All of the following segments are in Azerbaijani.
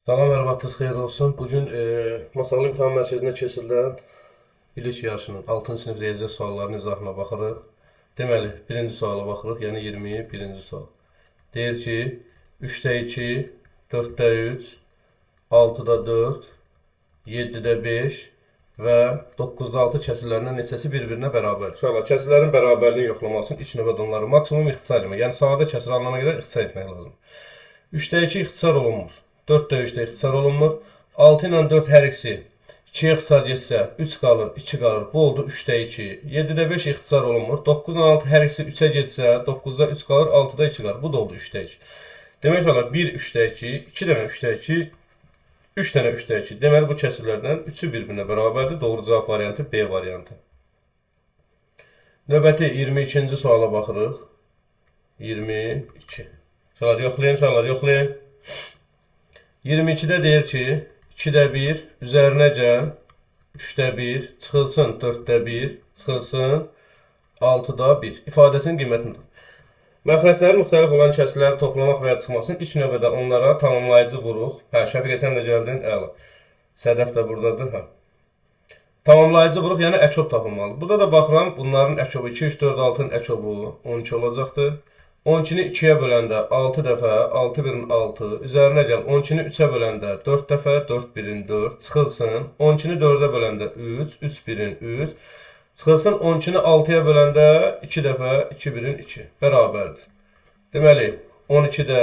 Salam, hər vaxtınız xeyir olsun. Bugün Masallı İmtahan Mərkəzində keçirilən bilik yarışının 6-cı sinif riyaziyyat suallarının izahına baxırıq. Deməli, birinci suala baxırıq, yəni 21-ci sual. Deyir ki, 3-də 2, 4-də 3, 6-da 4, 7-də 5 və 9-da 6 kəsirlərindən neçəsi bir-birinə bərabər? Uşaqlar, kəsirlərin bərabərliyini yoxlamaq üçün ilk növbədə onları maksimum ixtisar etmək, yəni sadə kəsir alınana qədər ixtisar etmək lazımdır. 3-də 2 ixtisar olunmur. 4-də 3-də ixtisar olunmur. 6 ilə 4 hər ikisi 2-yə ixtisar getsə 3 qalır, 2 qalır. Bu oldu 3-də 2. 7-də 5 ixtisar olunmur. 9 ilə 6 hər ikisi 3-ə getsə 9-da 3 qalır, 6-da 2 qalır. Bu da oldu 3-də 2. Demək olar 1 3-də 2, 2 dənə 3-də 2, 3 dənə 3-də 2. Deməli bu kəsirlərdən 3-ü bir-birinə bərabərdir. Doğru cavab variantı B variantı. Növbəti 22-ci suala baxırıq. 22. Uşaqlar yoxlayın, uşaqlar yoxlayın. 22-də deyir ki, 2-də 1 üzərinə gəl, 3-də 1 çıxılsın 4-də 1 çıxılsın 6-da 1 ifadəsinin qiymətini tap. Məxrəcləri müxtəlif olan kəsirləri toplamaq və ya çıxmaq üçün ilk növbədə onlara tamamlayıcı vuruq. Hə, Şəfiqə sən də gəldin, əla. Sədəf də buradadır, hə. Tamamlayıcı vuruq, yəni əkob tapılmalıdır. Burada da baxıram, bunların əkobu 2, 3, 4, 6-nın əkobu 12 olacaqdır. 12-ni 2-yə böləndə 6 dəfə, 6 birin 6, üzərinə gəl, 12-ni 3-ə böləndə 4 dəfə, 4 birin 4, çıxılsın, 12-ni 4-ə böləndə 3, 3 birin 3, çıxılsın, 12-ni 6-ya böləndə 2 dəfə, 2 birin 2, bərabərdir. Deməli, 12-də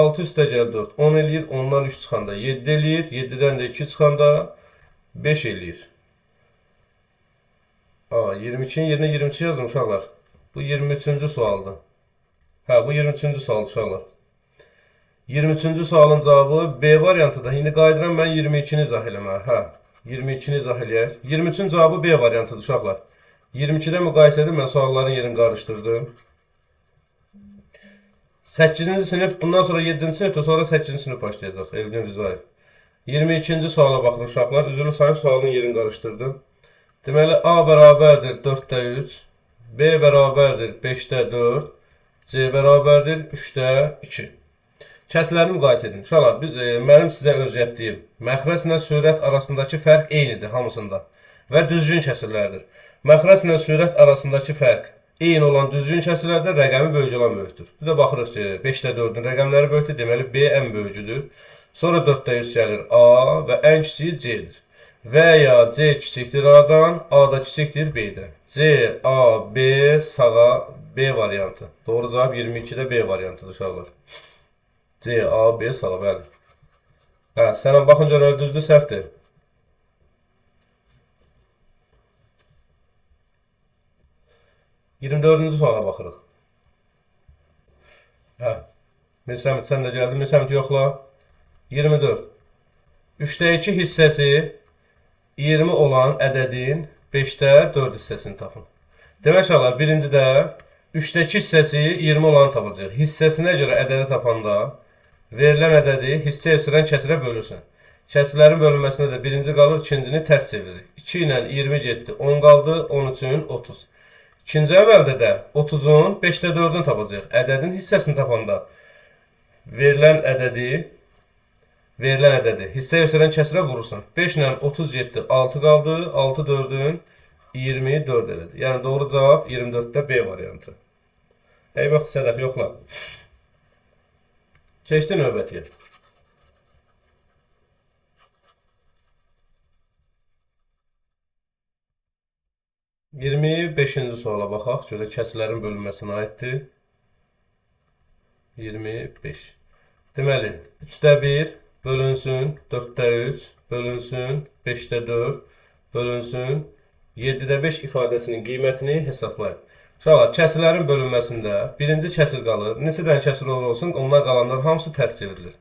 6 üstə gəl 4, 10 eləyir, 10-dan 3 çıxanda 7 eləyir, 7-dən də 2 çıxanda 5 eləyir. 22-nin yerinə 22 yazdım uşaqlar. Bu 23-cü sualdır. Hə, bu 23-cü sual uşaqlar. 23-cü sualın cavabı B variantıdır. İndi qayıdıram mən 22-ni izah eləməyə. Hə, 22-ni izah eləyək. 23-ün cavabı B variantıdır uşaqlar. 22-də müqayisədə mən sualların yerini qarışdırdım. 8-ci sinif, bundan sonra 7-ci sinifdə, sonra 8-ci sinif başlayacaq. Elvin Rzayev. 22-ci suala baxın uşaqlar. Üzrlü sayım sualın yerini qarışdırdım. Deməli, A bərabərdir 4-də 3, B bərabərdir 5-də 4, C bərabərdir 3-də 2. Kəsirləri müqayisə edin. Uşaqlar, mənim sizə öyrətdiyim məxrəclə sürət arasındakı fərq eynidir hamısında və düzgün kəsirlərdir. Məxrəclə sürət arasındakı fərq eyni olan düzgün kəsirlərdə rəqəmi böyük olan böyükdür. Bir də baxırıq ki, 5-də 4-ün rəqəmləri böyükdür, deməli B ən böyücüdür. Sonra 4-də 3 gəlir A və ən kiçiyi C-dir. Və ya C kiçikdir A-dan, A da kiçikdir B-dən. C, A, B sağa B variantı. Doğru cavab 22-də B variantıdır uşaqlar. C, A, B sağa, bəli. Hə, sənə baxın görə düzdür, səhvdir. 24-cü suala baxırıq. Hə, Mirsəmit, sən də gəldin. Mirsəmit, yoxla. 24. 3-də 2 hissəsi 20 olan ədədin 5-də 4 hissəsini tapın. Demək uşaqlar, birincidə 3-də 2 hissəsi 20 olanı tapacağıq. Hissəsinə görə ədədi tapanda verilən ədədi hissə göstərən kəsirə bölürsən. Kəsirlərin bölünməsinə də birinci qalır, ikincini tərs çeviririk. 2 ilə 20 getdi, 10 qaldı, 13-ün 30. İkinci əməldə də 30-un 5-də 4-ünü tapacağıq. Ədədin hissəsini tapanda verilən ədədi hissə göstərən kəsirə vurursan. 5 ilə 30 getdi, 6 qaldı, 6 4-ün 24 elədi. Yəni doğru cavab 24-də B variantı. Eyvah, Sədəf, yoxla. Keçdi növbətiyə. 25-ci suala baxaq. Görə kəsirlərin bölünməsinə aiddir. 25. Deməli, 3-də 1 bölünsün, 4-də 3 bölünsün, 5-də 4 bölünsün, 7-də 5 ifadəsinin qiymətini hesablayın. Uşaqlar, kəsirlərin bölünməsində birinci kəsir qalır. Neçə dənə kəsir olur olsun, onlar qalanlar hamısı tərs çevrilir.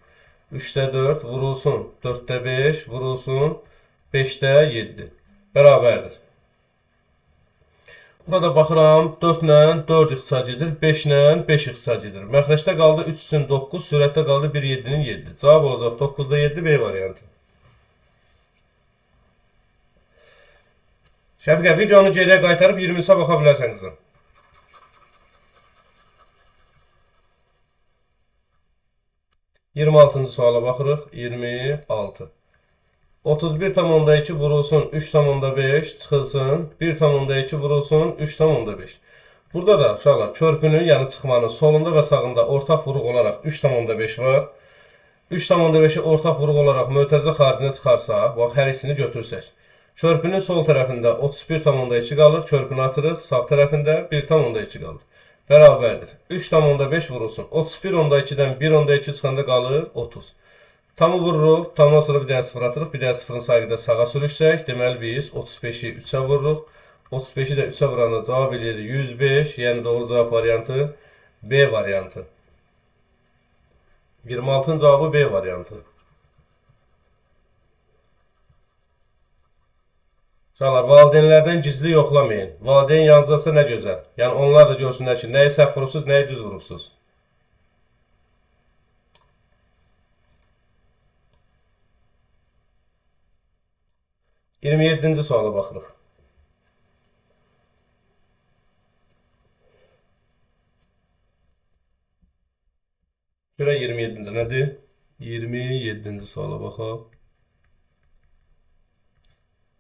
3-də 4 vurulsun, 4-də 5 vurulsun, 5-də 7 bərabərdir. Burada baxıram, 4 ilə 4 ixtisar gedir, 5 ilə 5 ixtisar gedir. Məxrəcdə qaldı 3 üçün 9, sürətdə qaldı 1 7-nin 7. Cavab olacaq 9-da 7 B variantı. Şəfiqə, videonu geriyə qaytarıb 23-ə baxa bilərsən qızım. 26-cı suala baxırıq. 26. 31,2 vurulsun 3,5 çıxılsın 1,2 vurulsun 3,5. Burada da uşaqlar körpünün, yəni çıxmanın solunda və sağında ortaq vuruq olaraq 3,5 var. 3,5-i ortaq vuruq olaraq mötərizə xaricinə çıxarsaq, bax hər ikisini götürsək. Körpünün sol tərəfində 31,2 qalır, körpünü atırıq, sağ tərəfində 1,2 qalır. Bərabərdir. 3,5 vurulsun. 31,2-dən 1,2 çıxanda qalır 30. Tamı vururuq, tamdan sonra bir dənə sıfır atırıq, bir dənə sıfırın sayğı da sağa sürüşsək, deməli biz 35-i 3-ə vururuq. 35-i də 3-ə vuranda cavab eləyir 105, yəni doğru cavab variantı B variantı. 26-nın cavabı B variantı. Uşaqlar, valideynlərdən gizli yoxlamayın. Valideyn yanınızdasa nə gözəl. Yəni onlar da görsünlər ki, nəyi səhv vurubsuz, nəyi düz vurubsuz. 27-ci suala baxırıq. Görək 27-də nədir? 27-ci suala baxaq.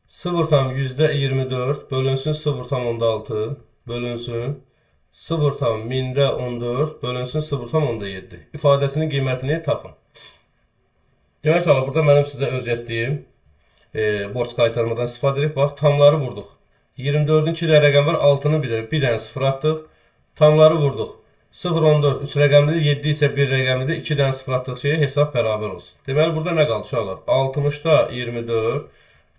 0,24 bölünsün 0,6 bölünsün 0,14 bölünsün 0,7 ifadəsinin qiymətini tapın. Demək uşaqlar, burada mənim sizə öyrətdiyim borc qaytarmadan istifadə edirik. Bax, tamları vurduq. 24-ün 2 dənə rəqəm var, 6-nı bir dənə sıfır atdıq. Tamları vurduq. 0,14 3 rəqəmlidir, 7 isə 1 rəqəmlidir. 2 dənə sıfır atdıq ki, hesab bərabər olsun. Deməli, burada nə qaldı uşaqlar? 60-da 24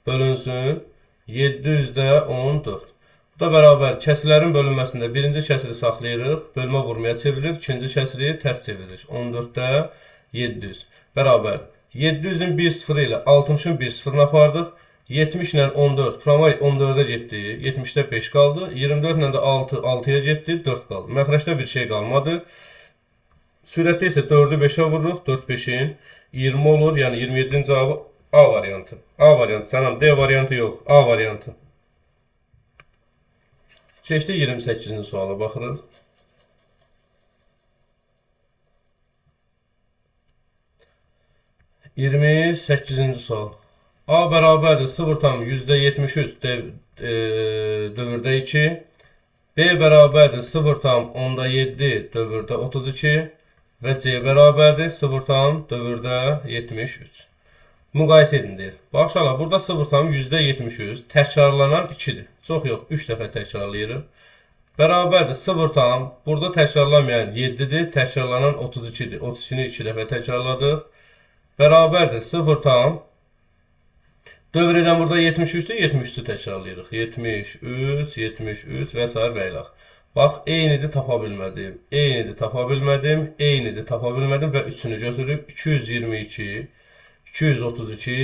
bölünsün 714. Bu da bərabər kəsirlərin bölünməsində birinci kəsiri saxlayırıq, bölmə vurmaya çevrilir, ikinci kəsiri tərs çevrilir. 14-də 700 bərabər. 700-ün 1 sıfırı ilə 60-ın 1 sıfırını apardıq. 70 ilə 14, pramay 14-ə getdi, 70-də 5 qaldı. 24 ilə də 6, 6-ya getdi, 4 qaldı. Məxrəcdə bir şey qalmadı. Sürətdə isə 4-ü 5-ə vururuq, 4 5-in 20 olur. Yəni 27-nin cavabı A variantı. A variantı, sənin D variantı yox, A variantı. Keçdik 28-ci suala baxırıq. 28-ci sual. A bərabərdir 0,73 dövrdə 2. B bərabərdir 0,7 dövrdə 32 və C bərabərdir 0,73 73. Müqayisə edin deyir. Bax uşaqlar, burada 0,73 təkrarlanan 2-dir. Çox yox, 3 dəfə təkrarlayırıq. Bərabərdir 0, burada təkrarlanmayan 7-dir, təkrarlanan 32-dir. 32-ni 2 dəfə təkrarladıq. Bərabərdir 0, dövr edən burada 73-dür, 73-ü təkrarlayırıq. 73, 73 və sair və ilə. Bax, eynidir tapa bilmədim, eynidir tapa bilmədim, eynidir tapa bilmədim və 3-ünü götürüb 222, 232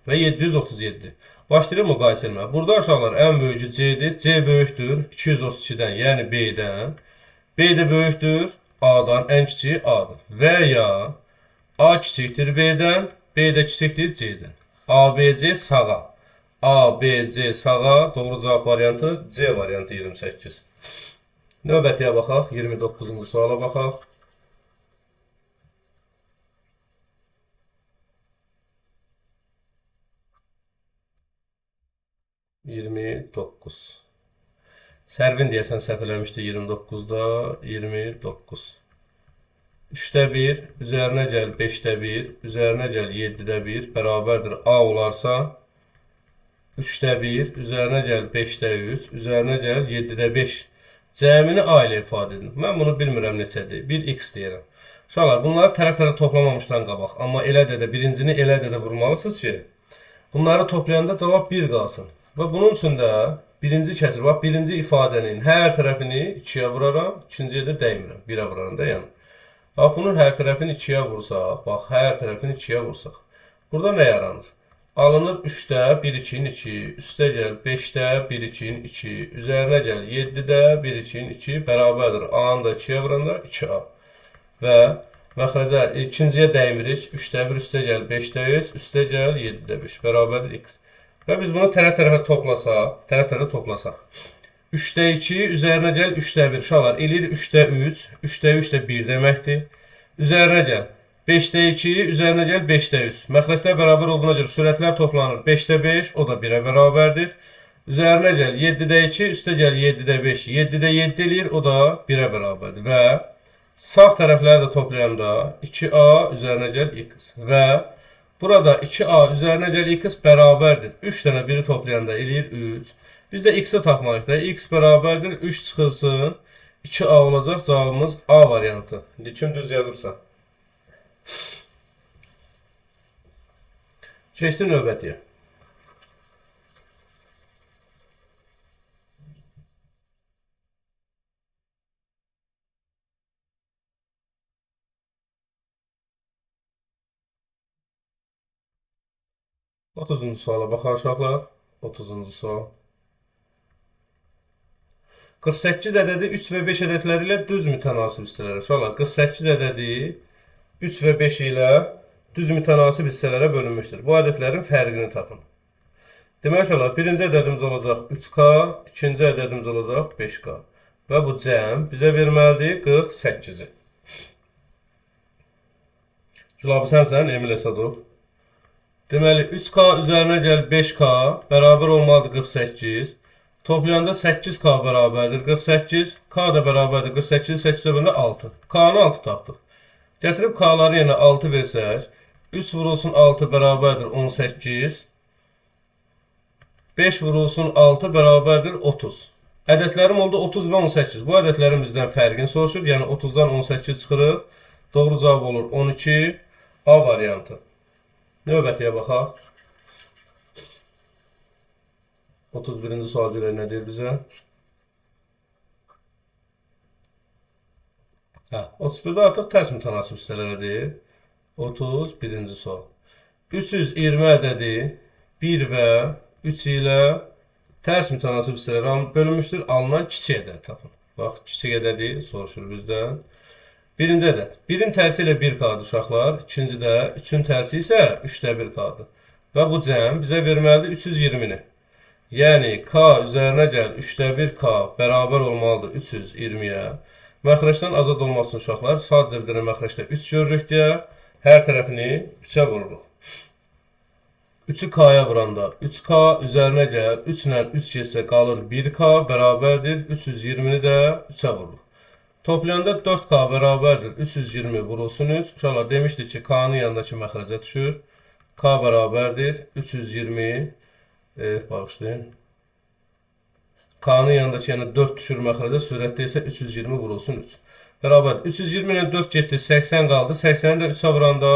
və 737. Başlayırıq müqayisə etməyə. Burada uşaqlar ən böyücü C-dir. C böyükdür 232-dən, yəni B-dən. B də böyükdür A-dan, ən kiçiyi A-dır. Və ya A kiçikdir B-dən, B də kiçikdir C-dən. A, B, C sağa. A, B, C sağa. Doğru cavab variantı C variantı 28. Növbətiyə baxaq. 29-cu suala baxaq. ...29. Sərvin deyəsən səhv eləmişdi 29-da 29. 3-də 1, üzərinə gəl 5-də 1, üzərinə gəl 7-də 1 bərabərdir A olarsa 3-də 1, üzərinə gəl 5-də 3, üzərinə gəl 7-də 5. Cəmini A ilə ifadə edin. Mən bunu bilmirəm neçədir. 1x deyirəm. Uşaqlar, bunları tərəf-tərəf toplamamışdan qabaq. Amma elə də birincini elə də vurmalısınız ki, bunları toplayanda cavab 1 qalsın. Və bunun üçün də birinci kəsir, bax, birinci ifadənin hər tərəfini 2-yə vuraram, ikinciyə də dəymirəm, 1-ə vuraram da yəni. Bax, bunun hər tərəfini 2-yə vursaq, bax, hər tərəfini 2-yə vursaq. Burada nə yaranır? Alınır 3-də 1, 2-nin 2, üstə gəl 5-də 1, 2-nin 2, üzərinə gəl 7-də 1, 2-nin 2 bərabərdir. A-nı da 2-yə vuranda 2A. Və məxrəcə ikinciyə dəymirik. 3-də 1 üstə gəl 5-də 3, üstə gəl 7-də 5 bərabərdir x. Və biz bunu tərəf-tərəfə toplasaq, 3-də 2, üzərinə gəl 3-də 1. Uşaqlar, eləyir 3-də 3, 3-də 3 də 1 deməkdir. Üzərinə gəl. 5-də 2, üzərinə gəl 5-də 3. Məxrəclər bərabər olduğuna görə sürətlər toplanır. 5-də 5, o da 1-ə bərabərdir. Üzərinə gəl 7-də 2, üstə gəl 7-də 5. 7-də 7 eləyir, o da 1-ə bərabərdir. Və sağ tərəfləri də toplayanda 2A üzərinə gəl x. Və burada 2A üzərinə gəl x bərabərdir. 3 dənə 1-i toplayanda eləyir 3. Biz də x-i tapmalıyıq da. X bərabərdir, 3 çıxılsın. 2A olacaq, cavabımız A variantı. İndi kim düz yazıbsa. Keçdi növbətiyə. Otuzuncu suala baxaq uşaqlar. 30-cu sual. 48 ədədi 3 və 5 ədədləri ilə düz mütənasib hissələrə. Uşaqlar, 48 ədədi 3 və 5 ilə düz mütənasib hissələrə bölünmüşdür. Bu ədədlərin fərqini tapın. Demək uşaqlar, birinci ədədimiz olacaq 3K, ikinci ədədimiz olacaq 5K. Və bu cəm bizə verməlidir 48-i. Gülabi sənsən, Emil Əsədov. Deməli, 3K üzərinə gəl 5K bərabər olmalıdır 48. Toplayanda 8K bərabərdir 48. K da bərabərdir 48, 8-ə bölündə 6. K-nı 6 tapdıq. Gətirib K-ları yenə 6 versək, 3 vurulsun 6 bərabərdir 18. 5 vurulsun 6 bərabərdir 30. Ədədlərim oldu 30 və 18. Bu ədədlərin bizdən fərqini soruşur. Yəni 30-dan 18 çıxırıq. Doğru cavab olur 12. A variantı. Növbətiyə baxaq. 31-ci sual görək nə deyir bizə? Hə, 31-də artıq tərs mütənasib hissələrə deyir. 31-ci sual. 320 ədədi 1 və 3 ilə tərs mütənasib hissələrə bölünmüşdür. Alınan kiçik ədəd tapın. Bax, kiçik ədədi soruşur bizdən. Birinci ədəd. 1-in tərsi ilə 1K-dır uşaqlar. İkincidə 3-ün tərsi isə 3-də 1K-dır. Və bu cəm bizə verməlidir 320-ni. Yəni K üzərinə gəl 3-də 1K bərabər olmalıdır 320-yə. Məxrəcdən azad olmaq üçün uşaqlar sadəcə bir dənə məxrəcdə 3 görürük deyə hər tərəfini 3-ə vururuq. 3-ü K-ya vuranda 3K üzərinə gəl 3 ilə 3 getsə qalır 1K bərabərdir 320-ni də 3-ə vururuq. Toplayanda 4K bərabərdir 320 vurulsun 3. Uşaqlar demişdik ki, K-nın yanındakı məxrəcə düşür. K bərabərdir 320, bağışlayın. K-nın yanındakı yəni 4 düşür məxrəcə, sürətdə isə 320 vurulsun 3. Bərabər 320 ilə 4 getdi, 80 qaldı. 80-i də 3-ə vuranda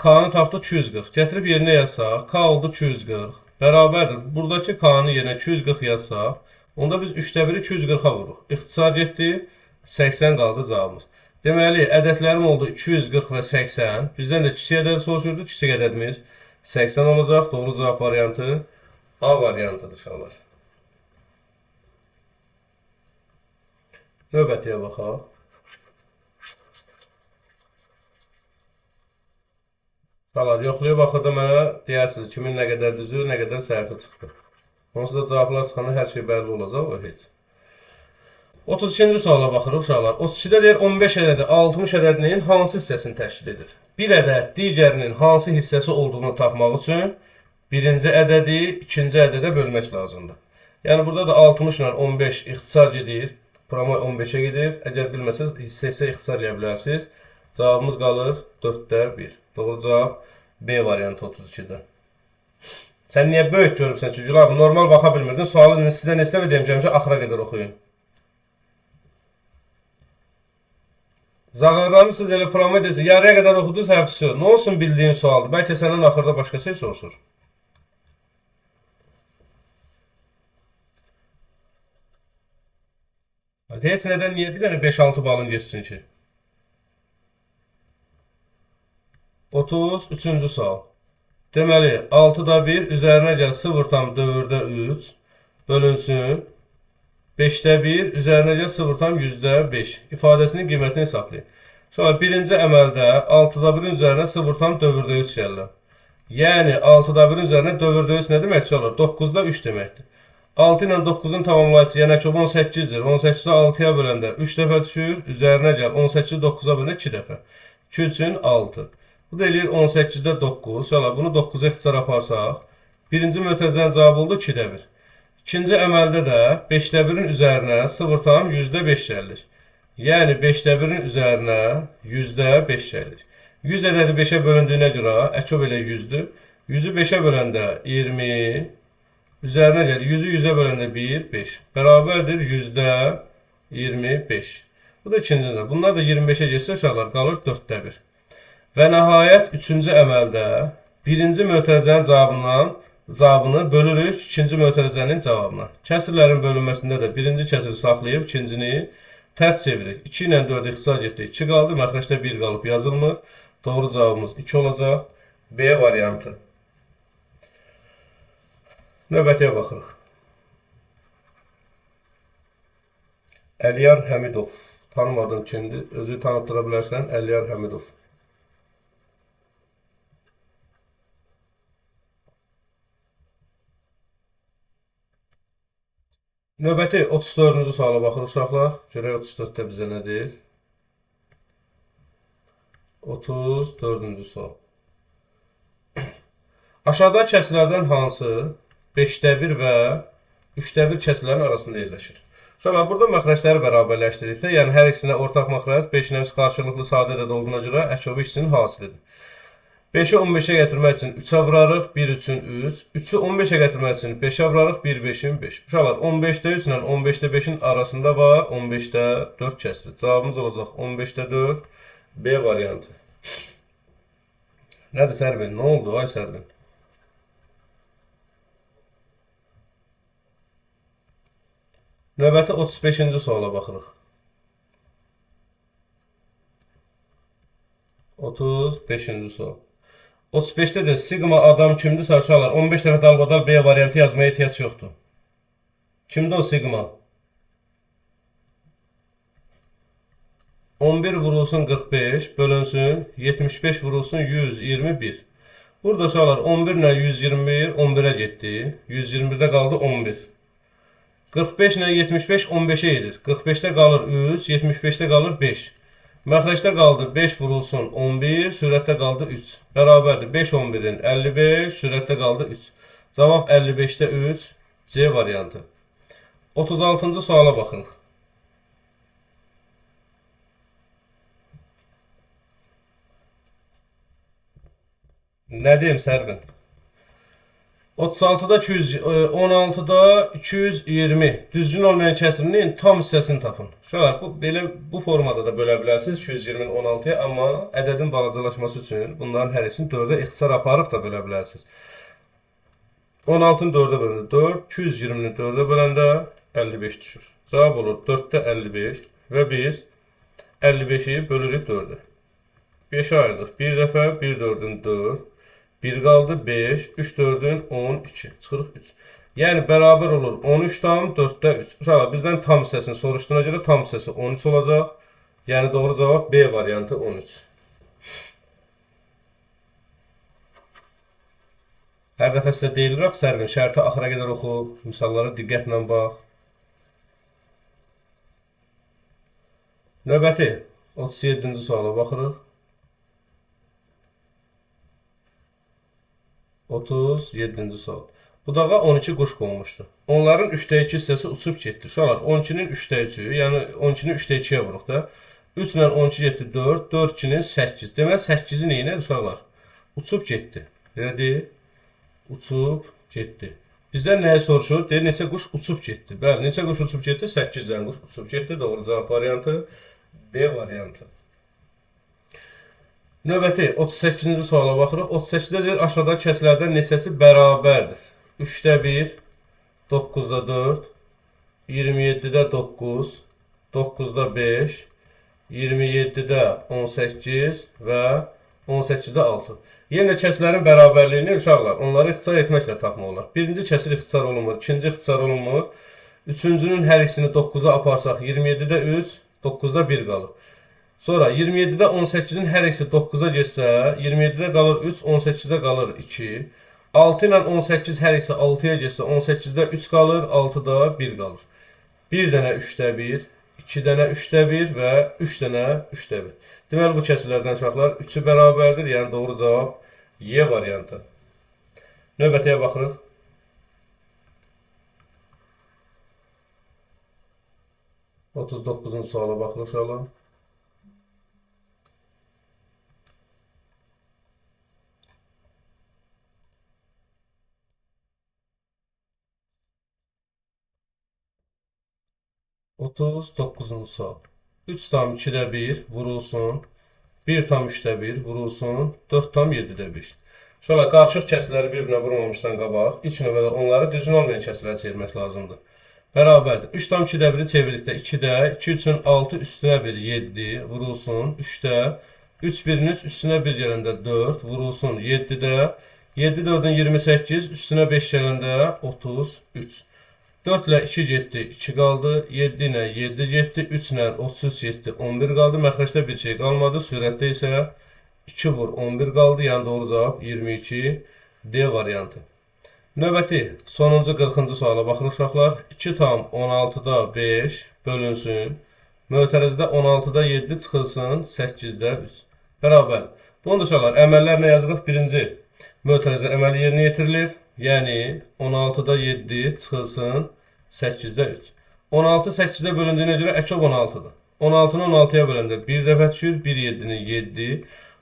K-nı tapdıq 240. Gətirib yerinə yazsaq, K oldu 240. Bərabərdir. Buradakı K-nı yerinə 240 yazsaq, onda biz 3-də 1-i 240-a vururuq. İxtisar getdi, 80 qaldı cavabımız. Deməli, ədədlərim oldu 240 və 80. Bizdən də kiçik ədəd soruşurdu. Kiçik ədədimiz 80 olacaq. Doğru cavab variantı A variantıdır uşaqlar. Növbətiyə baxaq. Uşaqlar, yoxlayıb axırda mənə deyərsiniz kimin nə qədər düzü, nə qədər səhvi çıxdı. Onsuz da cavablar çıxanda hər şey bəlli olacaq, o heç. 32-ci suala baxırıq uşaqlar. 32-də deyir 15 ədədi 60 ədədinin hansı hissəsini təşkil edir? Bir ədəd digərinin hansı hissəsi olduğunu tapmaq üçün birinci ədədi ikinci ədədə bölmək lazımdır. Yəni burada da 60 ilə 15 ixtisar gedir. Promoy 15-ə gedir. Əgər bilməsəniz hissə hissə ixtisar eləyə bilərsiniz. Cavabımız qalır 4-də 1. Doğru cavab B variantı 32-də. Sən niyə böyük görübsən ki, Gülab, normal baxa bilmirdin. Sualı sizə neçə dəfə demişəm ki, axıra qədər oxuyun. Zağarlanırsınız elə promoy desin. Yarıya qədər oxudunuz, həbsi. Nə olsun bildiyin sualdır. Bəlkə səndən axırda başqa şey soruşur. Heç nədən niyə bir dənə 5-6 balın geçsin ki? 33-cü sual. Deməli, 6-da 1 üzərinə gəl 0,4-də 3 bölünsün. 5-də 1 üzərinə gəl 0,5 ifadəsinin qiymətini hesablayın. Sonra birinci əməldə 6-da 1-in üzərinə 0,4-də 3 gəlirəm. Yəni 6-da 1-in üzərinə 4-də 3 nə deməkdir uşaqlar? 9-da 3 deməkdir. 6 ilə 9-un tamamlayıcısı, yəni ki 18-dir. 18-i 6-ya böləndə 3 dəfə düşür. Üzərinə gəl 18-i 9-a böləndə 2 dəfə. 2 üçün 6. Bu da eləyir 18-də 9. Uşaqlar, bunu 9-a ixtisar aparsaq, birinci mötərizənin cavabı oldu 2-də 1. İkinci əməldə də 5-də 1-in üzərinə 0,5 gəlir. Yəni 5-də 1-in üzərinə 100-də 5 gəlir. 100 ədədi 5-ə bölündüyünə görə əkob elə 100-dür. 100-ü 5-ə böləndə 20, üzərinə gəlir. 100-ü 100-ə böləndə 1, 5. Bərabərdir 100-də 25. Bu da ikincində. Bunlar da 25-ə getsə uşaqlar qalır 4-də 1. Və nəhayət üçüncü əməldə birinci mötərizənin cavabını bölürük ikinci mötərizənin cavabına. Kəsirlərin bölünməsində də birinci kəsiri saxlayıb ikincini tərs çeviririk. 2 ilə 4 ixtisar getdi. 2 qaldı. Məxrəcdə 1 qalıb yazılmır. Doğru cavabımız 2 olacaq. B variantı. Növbətiyə baxırıq. Əliyar Həmidov. Tanımadım kimdir. Özü tanıtdıra bilərsən. Əliyar Həmidov. Növbəti 34-cü suala baxırıq uşaqlar. Görək 34-də bizə nə deyir? 34-cü sual. Aşağıdakı kəsirlərdən hansı 5-də 1 və 3-də 1 kəsirlərin arasında yerləşir? Uşaqlar, burada məxrəcləri bərabərləşdirikdə, yəni hər ikisinə ortaq məxrəc 5 ilə 3 qarşılıqlı sadə ədəd olduğuna görə əkobu ikisinin hasilidir. 5-i 15-ə gətirmək üçün 3-ə vurarıq, 1 üçün 3. 3-ü 15-ə gətirmək üçün 5-ə vurarıq, 1 5-in 5. Uşaqlar, 15-də 3 ilə 15-də 5-in arasında var, 15-də 4 kəsiri. Cavabımız olacaq 15-də 4, B variantı. Nədir Sərvin? Nə oldu ay Sərvin? Növbəti 35-ci suala baxırıq. 35-ci sual. 35-də də siqma adam kimdirsə uşaqlar, 15 dəfə dalbadal B variantı yazmaya ehtiyac yoxdur. Kimdir o siqma? 11 vurulsun 45 bölünsün 75 vurulsun 121. Burada uşaqlar 11 ilə 121 11-ə getdi. 121-də qaldı 11. 45 ilə 75 15-ə edir. 45-də qalır 3, 75-də qalır 5. Məxrəcdə qaldı 5 vurulsun 11, sürətdə qaldı 3. Bərabərdir 5 11-in 55, sürətdə qaldı 3. Cavab 55-də 3, C variantı. 36-cı suala baxırıq. Nə deyim Sərvin? 36-da 16-da 220 düzgün olmayan kəsirinin tam hissəsini tapın. Uşaqlar, bu formada da bölə bilərsiniz 220-ni 16-ya, amma ədədin balacalaşması üçün bunların hər ikisini 4-ə ixtisar aparıb da bölə bilərsiniz. 16-nı 4-ə böləndə 4, 220-ni 4-ə böləndə 55 düşür. Cavab olur 4-də 55 və biz 55-i bölürük 4-ə. 5-ə ayırdıq. Bir dəfə 1 4-ün 4. 1 qaldı 5, 3 4-ün 12, çıxırıq 3. Yəni bərabər olur 13,4-də 3. Uşaqlar, bizdən tam hissəsini soruşduğuna görə tam hissəsi 13 olacaq. Yəni doğru cavab B variantı 13. Hər dəfə sizə deyilir axı, Sərvin, şərti axıra qədər oxu, misallara diqqətlə bax. Növbəti 37-ci suala baxırıq. 37-ci sual. Budağa 12 quş qonmuşdu. Onların 3-də 2 hissəsi uçub getdi. Uşaqlar, 12-nin 3-də 3-ü, yəni 12-ni 3-də 2-yə vuruq da. 3 ilə 12 getdi 4, 4 2-nin 8. Demək, 8-i neynədir uşaqlar? Uçub getdi. Elə deyil? Uçub getdi. Bizdən nəyi soruşur? Deyir, neçə quş uçub getdi. Bəli, neçə quş uçub getdi? 8 dənə quş uçub getdi. Doğru cavab variantı D variantı. Növbəti 38-ci suala baxırıq. 38-də deyir, aşağıdakı kəsirlərdən neçəsi bərabərdir? 3-də 1, 9-da 4, 27-də 9, 9-da 5, 27-də 18 və 18-də 6. Yenə də kəsirlərin bərabərliyini uşaqlar, onları ixtisar etməklə tapmaq olar. Birinci kəsir ixtisar olunmur, ikinci ixtisar olunmur. Üçüncünün hər ikisini 9-a aparsaq 27-də 3, 9-da 1 qalır. Sonra 27-də 18-in hər ikisi 9-a getsə, 27-də qalır 3, 18-də qalır 2. 6 ilə 18 hər ikisi 6-ya getsə, 18-də 3 qalır, 6-da 1 qalır. Bir dənə 3-də 1, 2 dənə 3-də 1 və 3 dənə 3-də 1. Deməli, bu kəsirlərdən uşaqlar 3-ü bərabərdir. Yəni, doğru cavab Y variantı. Növbətiyə baxırıq. 39-cu suala baxırıq uşaqlar. 39-cu sual. 3,2-də 1 vurulsun. 1,3-də 1 vurulsun. 4,7-də 5. Uşaqlar, qarışıq kəsirləri bir-birinə vurmamışdan qabaq ilk növbədə onları düzgün olmayan kəsirlərə çevirmək lazımdır. Bərabərdir. 3,2-də 1-i çevirdikdə 2-də, 2 üçün 6 üstünə 1, 7 vurulsun. 3-də, 3 1-in 3 üstünə 1 gələndə 4 vurulsun. 7-də, 7 4-ün 28 üstünə 5 gələndə 33. 4 ilə 2 getdi, 2 qaldı. 7 ilə 7 getdi, 3 ilə 33 getdi, 11 qaldı. Məxrəcdə bir şey qalmadı. Sürətdə isə 2 vur 11 qaldı. Yəni doğru cavab 22 D variantı. Növbəti sonuncu 40-cı suala baxırıq uşaqlar. 2,16-da 5 bölünsün. Mötərizədə 16-da 7 çıxılsın, 8-də 3. Bərabər. Bunu da uşaqlar əməllər nə yazırıq? Birinci mötərizə əməli yerinə yetirilir. Yəni 16-da 7 çıxılsın, 8-də 3. 16 8-ə bölündüyünə görə əkob 16-dır. 16-nı 16-ya böləndə 1 dəfə düşür, 1 7-ni 7.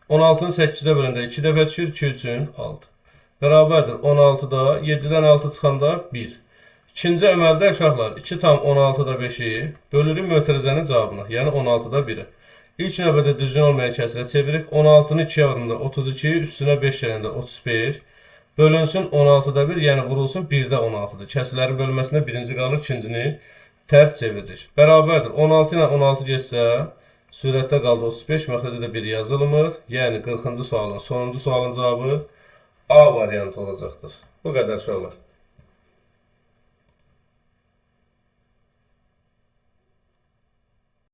16-nı 8-ə böləndə 2 dəfə düşür, 2 üçün 6. Bərabərdir. 16-da 7-dən 6 çıxanda 1. İkinci əməldə uşaqlar 2,16-da 5-i bölürük mötərizənin cavabına, yəni 16-da 1-ə. İlk növbədə düzgün olmayan kəsirə çeviririk. 16-nı 2-yə vuranda 32, üstünə 5 gələndə 35. Bölünsün 16-da 1, yəni vurulsun 1-də 16-dır. Kəsirlərin bölünməsində birinci qalır, ikincini tərs çeviririk. Bərabərdir. 16 ilə 16 getsə, sürətdə qaldı 35, məxrəcə də 1 yazılmır. Yəni 40-cı sualın sonuncu sualın cavabı A variantı olacaqdır. Bu qədər uşaqlar.